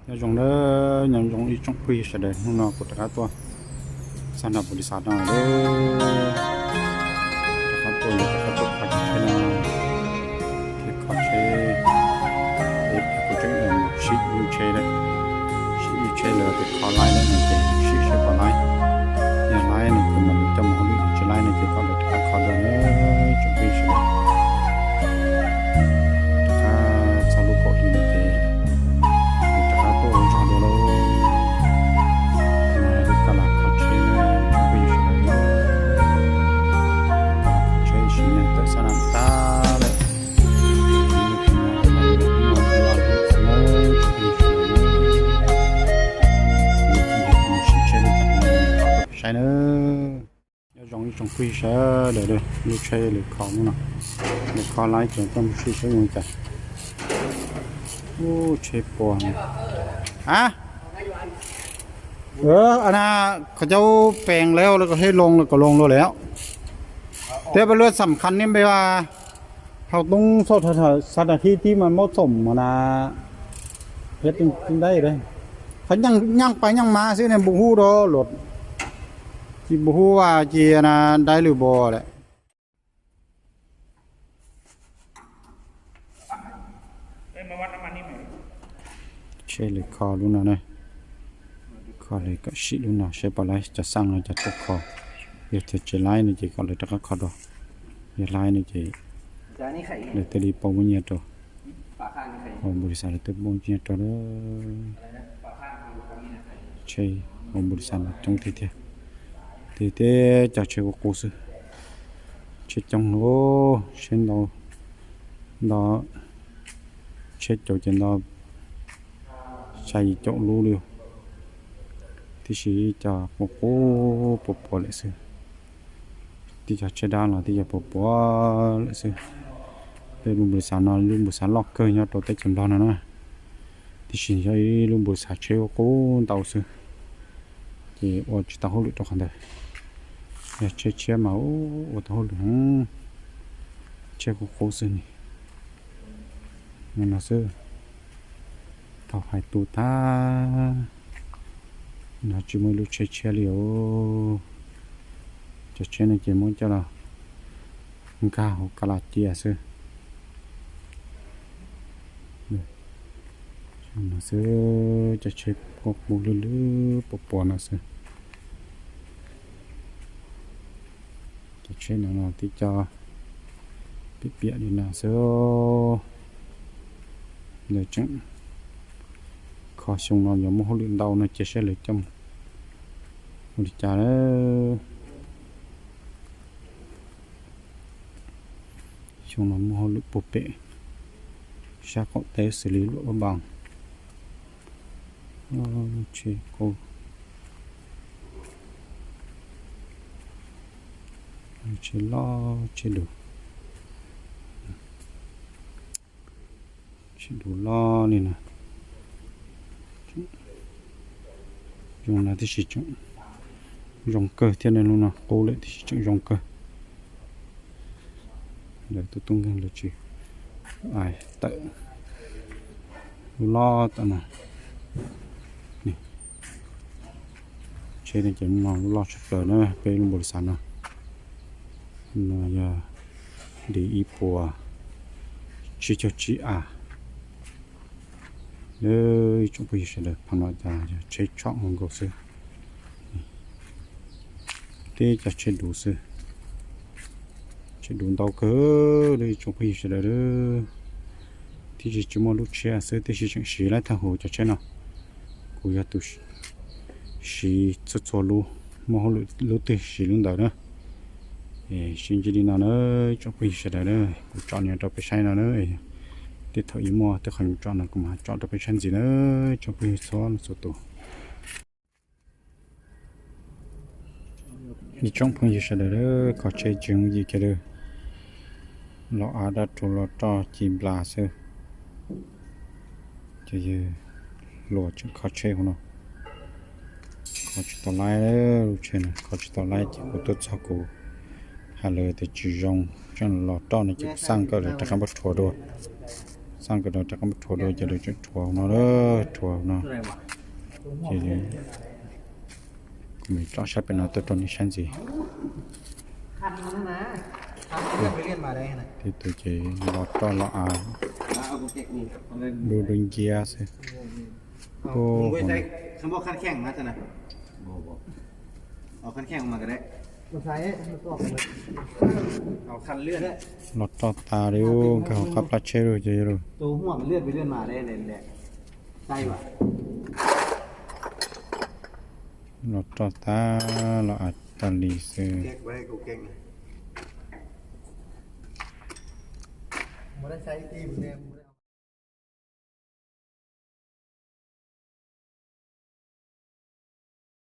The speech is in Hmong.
Nyob zoo nawb, nyob zoo ib tsoom phooj ywg sawv daws, hnub no kuv rov qab tuaj txog nram npus lis xav no lawm. Rov qab tuaj, rov qab tuaj kho tsheb no, thiab kho tsheb, kuv tseem sib ib tsheb lawm, sib ib tsheb lawm, tias kho laib lawm no ces sib seb puas laib. Yog laib no ces mam li coj mus hauj lwm, tsis laib no ces kom lawv rov qab kho dua na tsoom phooj ywg sawv daws. Rov qab txog lub kaum hli no ces kuv rov qab tuaj ua zog dua lauj. No lub kab lam kho tsheb na tsoom phooj ywg sawv daws, kab lam kho tsheb sim neeg tawm xab nam tag lawm. Saib na, nyob zoo ib tsoom phooj ywg sawv daws, lub tsheb lawv kho lub no, lawv kho laib ces tuaj mus sim saib zoo li cas. Ub, tsheb puas a, na, qhov cau pees lawm, lawv kom hej loo, lawv kom loo luaj lawm. Thiab peb lub xam khas niaj npe hauv toob xauj xav tas hib tib mas maub txoom mas na, thiab tij ntaib qhov nyaaj pais nyaaj mas xwb ne, npu hub rau luam, tsis npu hub a, cia na dai lwm npua lawm. Tsheb lawv kho lub no na, kho lawv kom sim lub no saib puas laib, cov xaj no cov tuaj kho. Yog tias tsis laib no ces kom lawv rov qab kho dua, yog laib no ces lawv thiaj li pauj muaj nyiaj rau, hauv npus lis xav lawv thiaj pauj muaj nyiaj rau lawm. Tsheb hauv npus lis xav no coob tiag tiag, tiag tiag, cov tsheb qub qub xwb. Tsheb coob lauj, tsheb ntau, ntau, tsheb caum ces ntau xya yim caum lub li, tiam sis cov qub qub puas puas lawm xwb. Tib cov tsheb dab los tib cov puas puas lawm xwb. Peb lub npus lis xav no lub npus lis xav loj kawg nyob rau teb chaws Nplog no na, tiam sis yog ib lub npus lis xav tsheb qub ntau xwb, ces ua tsis tau hauj lwm rau qhov ntawd. Yog tsheb tshiab mas ua tau hauj lwm heev, tsheb qub qub xwb ne. No xwb, thaum hais tu tag no tsis muaj ib lub tsheb tshiab li os. Cov tsheb no ces muab coj los nkag hauv kab lam cia xwb. No xwb, cov tsheb qub qub lwj lwj puas puas no xwb. Cov tsheb no no tib co piam piam li no xwb. Lawv tseem kho xyoo no yuav muaj hauj lwm ntau no ces saib lawv coj mus ua li cas lawm. Xyoo no muaj hauj lwm puag pem sab qaum teb xws li Luam Paj Npas, tsheb qub, tsheb loj tsheb dus, tsheb dus loj li no. Zoo no tib si tseem zoo kawg thiab ne, lub no qub lawm tib si tseem zoo kawg. Lawv tub tub nkeeg lawv tsis tawm lub loj tawm no. Tsheb no ces no lub loj tshaj plaws na peb lub npus lis xav no. No yog D ib puas tsib caug tsib A. Lawv ib tsoom phooj ywg sawv daws, pab no cas yog tsheb tshom nkaus nkaus xwb. Tib cov tsheb duv xwb, tsheb duv ntau kawg li ib tsoom phooj ywg sawv daws. Tib si tsis muaj lub tshiab xwb, tib si tseem siv laib thaj huv cov tsheb no. Kuv yog tus siv txhua txhua lub, muaj hauj lwm lub twg siv lub ntawd na. Es sib ntsib li no na, tsoom phooj ywg sawv daws na, kuv tso nws rau peb saib no na. Tej thaum ib muaj tej qhov tso no kuv mam tso rau peb saib ntxiv na, tsoom phooj ywg txhua leej txhua tus. Ib tsoom phooj ywg sawv daws, kho tsheb tsis yooj yim kiag li. Los av dab tsuag los roj ci nplas xwb. Ces yawg hluas tseem kho tsheb hauv no, kho tsis tau laib, lub tsheb no kho tsis tau laib ces kuv tuaj txog kuv hais lawv tias tsis zoo, tseem los roj no ces kuv xaj nkawd lawv rov qab npaj rhuav dua. Xaj nkawd rov qab mus rhuav dua ces lawv tseem rhuav no, rhuav no. Ces kuv mam tsom saib pem no tuaj rau nej saib ntxiv. Tej tus ces los roj los av dub dub nciab xwb. Los roj tas li, nkag hauv qab plab tsheb lawm ces yog lawm. Los roj tas los av tas li xwb.